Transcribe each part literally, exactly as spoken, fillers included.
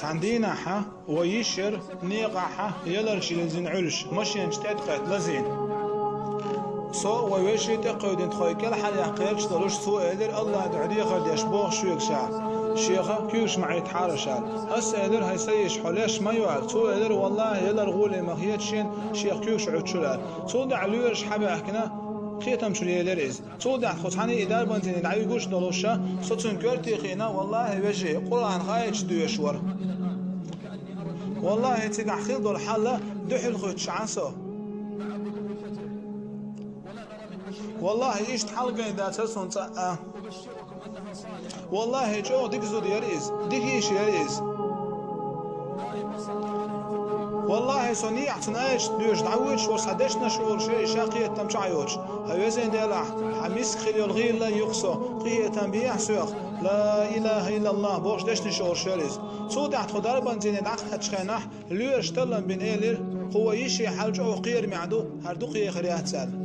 Цхьана дийнахьа вай йиш яра некъахьа яларчу йиллина Ӏуьллуш, машенаш тӀе а кхетта лазийна. Со а, вай вежарий а тӀекхевдина тхо кӀелхьаръяьккхича долуш, цо элира, АллахӀан дуьхьа дехар деш боху шуьга ша, шеха куьйгаш ма Ӏуьттахьара ша. Ас элира, хӀай сан йиша, хьо леш ма ю аьлла. Цо элира, валлахӀи, ялар гӀоле ма хеташ шена, шех куьйгаш Ӏуьттуш ву аьлла. Цул тӀаьхьа лоьраша хьабаьхкина, кхетам чуьра елира иза. Цул тӀаьхьа тхо цхьаьна и дарбанца дӀавигуш долуша, со цуьнан коьрте хиъна, валлахӀи, вежарий, Къуръан хаийта дуьйш вара. ВаллахӀи, цигахь хилла долу хьал дуьхьал хуьттуш Ӏа со. ВаллахӀи, иштта хьал гайна дацара суна цкъа а. ВаллахӀи, чӀогӀа дика зуда яра иза, дика йиша яра иза. ВаллахӀи, со некъахь цуьнан аьшка доьжуш дӀавоьдуш вара, сан дешнаш олуш яра иза, ша кхетам чу Ӏа йоцуш. ХӀай везан Дела, хьан миска хила йолу гӀийла йоху со, къинхетам бехьа соьх, ла илахӀа иллаллахӀ бохуш дешнаш олуш яра иза. Цул тӀаьхьа тхо дарбанца дӀакхаьччу хенахь, лоьраша таллам бина элира, кху вай йишин хьал чӀогӀа кхерамехь ду, хӀара дукха ехар яц аьлла.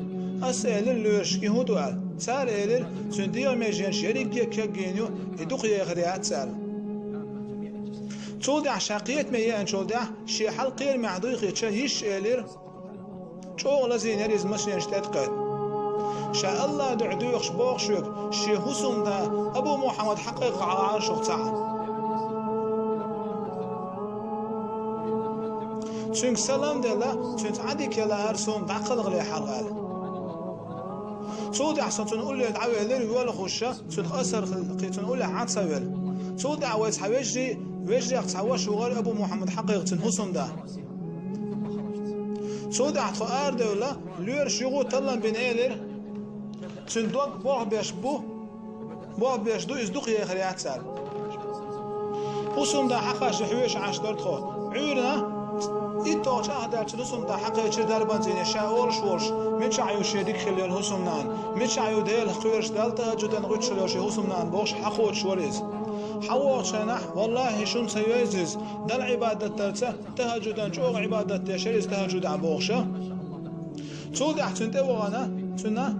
Ас элира лоьрашка, и хӀун ду аьлла. Цара элира, цуьнан дегӀан меженаш ерриге а кегйина ю, и дукха ехар яц аьлла. Цул тӀаьхьа ша кхетаме еанчул тӀаьхьа, шен хьал кхерамехь дуй хиъча, йиша элира, чӀогӀа лазийна яра иза машенаш тӀе а кхетта. Ша АллахӀан дуьхьа доьхуш боху шуьга, шен хӀусамда Абу Мухьаммад хьакхайкхахьара шух цхьаъ. Цуьнга салам а делла, цуьнца Ӏа дика яла ара суна дӀакхалхале хьалха аьлла. Цул тӀаьхьа со цуьнан улле дӀавелира, воьлхуш, цуьнан асар хилла, кхин цуьнан уллехь Ӏа ца велла. Цул тӀаьхьа вай цхьа вежарий, вежарех цхьа ваша ву гӀара Абу Мухьаммад хьакхайкха цуьнан хӀусамда. Цул тӀаьхьа тхо арадевлла, лоьраша юха а таллам бина элира, цуьнан дог болх беш бу, болх беш ду, иза дукха ехар яц аьлла. ХӀусамда хьакхаьчча хьоьжуш Ӏаш дара тхо. Ӏуьйранна итталгӀа чӀагӀдаьлча хӀусамда хьакхечира дарбанца дӀа, ша олуш волуш, мичахь ю шен дика хила йолу хӀусамнана, мичахь ю Делах кхоьруш, Далла тахӀажжудан гӀуьттуш хила йолу шен хӀусамнана бохуш хьакхочуш вара иза. ХьавогӀучу хенахь, валлахӀи, шуна ца йойза иза, Далла Ӏибадат дарца, тахӀажжудан чӀогӀа Ӏибадат деш яра иза тахӀажжудехь бохуша. Цул тӀаьхьа цуьнан тӀе вахана, цуьнан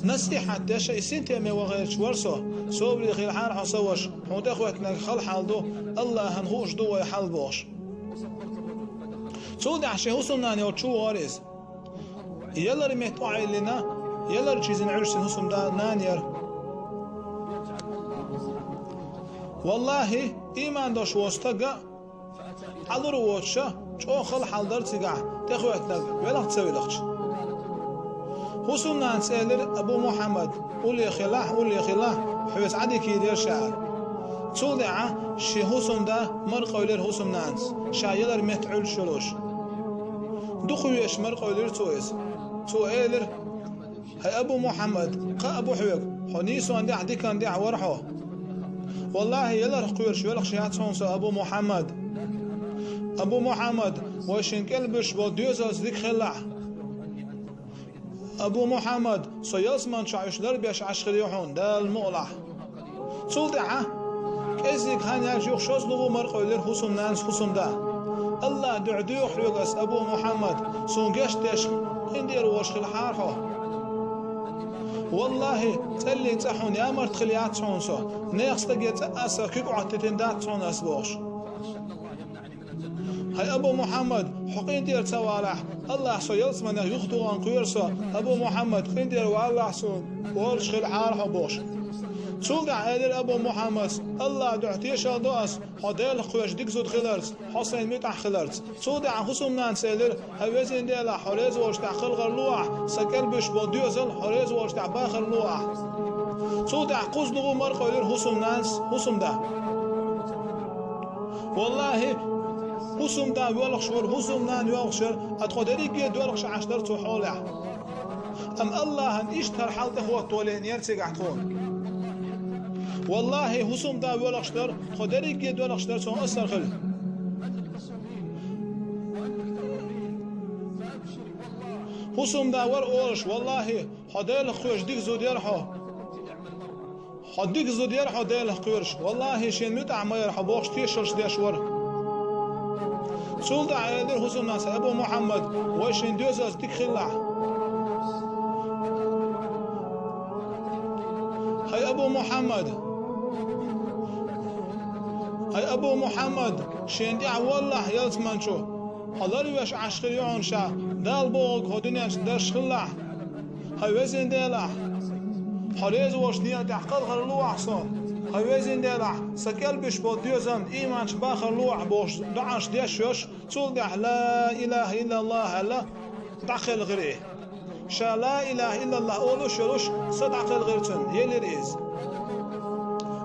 насихьат деш, и синтеме вахарчу вара со. Собаре хилахьара хьо, сан ваша, хьуна тӀехӀоьттинарг хала хьал ду, АллахӀана хууш ду вай хьал бохуш. Цул тӀаьхьа шен хӀусамнана йолчу вахара иза. Ялар метта охьайиллина, яларчу йиллина Ӏуьллуш цуьнан хӀусамда нана яра. ВаллахӀи, ийман долуш волу стага Ӏалур а воцуша, чӀогӀа хала хьал дара цигахь, тӀехӀоьттинарг велахь а ца велахь а. ХӀусамнанас элира: «Абу Мухьаммад, уллехь хилахь, уллехь хилахь, хьоьца Ӏа дика йийр яра ша», — аьлла. Цул тӀаьхьа шен хӀусамда маркъовлира хӀусамнанас, ша ялар метта Ӏуьллуш йолуш. Дукха везаш маркъовлира цо иза. Цо элира: «ХӀай Абу Мухьаммад, кхаъ бу хьоьга, хьо нийсонехь а, диканехь а вара хьо. ВаллахӀи, яларх кхоьруш велахь яц хьуна со, Абу Мухьаммад. Абу Мухьаммад, вай шина кӀелбуьсуш болу доьзалца дика хилалахь. Абу Мухьаммад, со ялсаман чохь уьш ларбеш Ӏаш хир ю хьуна, Дала мукъалахь». Цул тӀаьхьа кӀеззиг хан яьлча юха шозлагӀа маркъовлира хӀусамнанас хӀусамда: «АллахӀан дуьхьа доьху хьоьга ас, Абу Мухьаммад, суна гечдеш къинтӀера волуш хилахьара хьо. ВаллахӀи, цӀеллин цӀа хьуна ямарта хила яц хьуна со, нехан стаге цӀа а сан куьг Ӏоттийтина дац хьуна ас», — бохуш. «ХӀай Абу Мухьаммад, хьо къинтӀера ца валахь, АллахӀа со ялсаманех юхатухарна кхоьру со, Абу Мухьаммад, къинтӀера валалахь суна, олуш хилахьара хьо», — бохуш. Цул тӀаьхьа элира Абу Мухьаммадс: «АллахӀан дуьхьа тешалла до ас, хьо Делах кхоьруш дика зуда хиларца, хьо сайна муьтӀахь хиларца». Цул тӀаьхьа хӀусамнанас элира: «ХӀай везан Дела, хьо реза волуш тӀехь хала гӀар ло ахь, сан кӀелбуьсуш болу доьзал хьо реза волуш тӀехь бахар ло ахь». Цул тӀаьхьа кхузлагӀа маркъовлира хӀусамнанас хӀусамда. ВаллахӀи, хӀусамда воьлхуш вара, хӀусамнана воьлхуш яра, ткъа тхо дерриге а доьлхуш Ӏаш дара цу хьолехь. Амма АллахӀана иштта хӀара хьал тӀехӀотто лиънера цигахь тхуна. ВаллахӀи, хӀусамда воьлхуш дара, тхо дерриге а доьлхуш дара, цунна асар хила. ХӀусамда вара олуш: «ВаллахӀи, хьо Делах кхоьруш дика зуда яра хьо. Хьо дика зуда яра хьо Делах кхоьруш. ВаллахӀи, шена муьтӀахь ма яра хьо», — бохуш тешаллаш деш вара. Цул тӀаьхьа элира хӀусамнанас: «Абу Мухьаммад, вай шина доьзалца дика хилалахь. ХӀай Абу Мухьаммад, Хьай Абу Мухьаммад, шен тӀехь воллахь ялсманчу, хьо ларвеш Ӏаш хир ю хьуна ша, Дала бохург хьо дуьнен чу дарш хилалахь. Хьай везин Делахь, хьо реза волчу некъа тӀехь кхалхар лохьа со. Хьай везин Делахь, сан кӀелбуьш болу доьзална ийманчу бахар лохьа бохуш доӀанаш деш йолуш, цул тӀаьхьа ла илаха иллаллахӀ аьлла, дӀакхелхира и. Ша ла илаха иллаллахӀ олуш йолуш, са дӀакхелхира цунна, елира иза.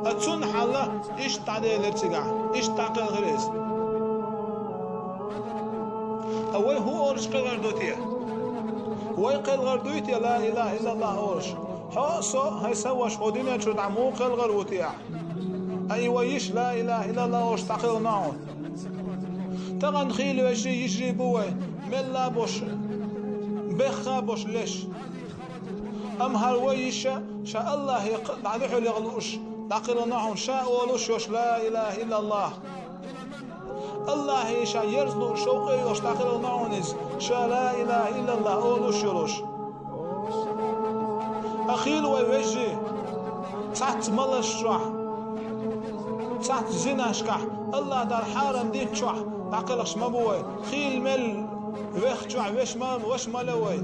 Ткъа цунна хьалла иштта дӀаделира цигахь, иштта дӀакхелхира иза. Ткъа вай хӀун олуш кхелхар ду те? Вай кхелхар дуй те ла илаха иллаллахӀ олуш? Хьо а, со а, хьай сан ваша хӀокху дуьнен чуьра дӀа муха кхелхар ву те ахь? Ткъа и вай йиша ла илаха иллаллахӀ олуш дӀакхелхина хьуна. Тахана хийла вежарий, йижарий бу вай, мелла а болуш, бехха а болуш леш. Амма хӀара вай йиша ша Аллахье кхаъ дӀадуьхьал яха лууш, дӀакхелхина хьуна ша олуш йолуш ла илаха иллаллахӀ. Аллахье ша ерза лууш, шовкъе йолуш дӀакхелхина хьуна иза, ша ла илаха иллаллахӀ олуш йолуш. Ткъа хийла вай вежарий, цхьацца малаш чохь, цхьацца зинашкахь, Аллахь Дала хьарам динчохь дӀакхелхаш ма бу вай, хийла мел вехчохь веш ма, ваша ма ле вай.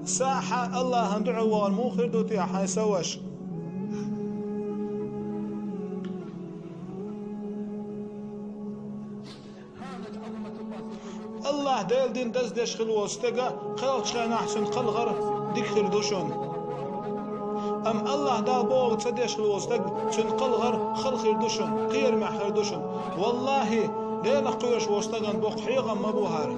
Са а хьан Аллахьан дуьхьал вахар муха хир ду те хьайн сан ваша? Аллахь Делан дин даздеш хила волу стага кхелхачу хенахь цуьнан кхалхар дика хир ду шуна. Амма Аллахь Дала бохург ца деш хила волу стаг, цуьнан кхалхар хала хир ду шуна, кхерамехь хир ду шуна. Валлахьи, Делах кхоьруш волу стагана боккха хьехам ма бу хӀара.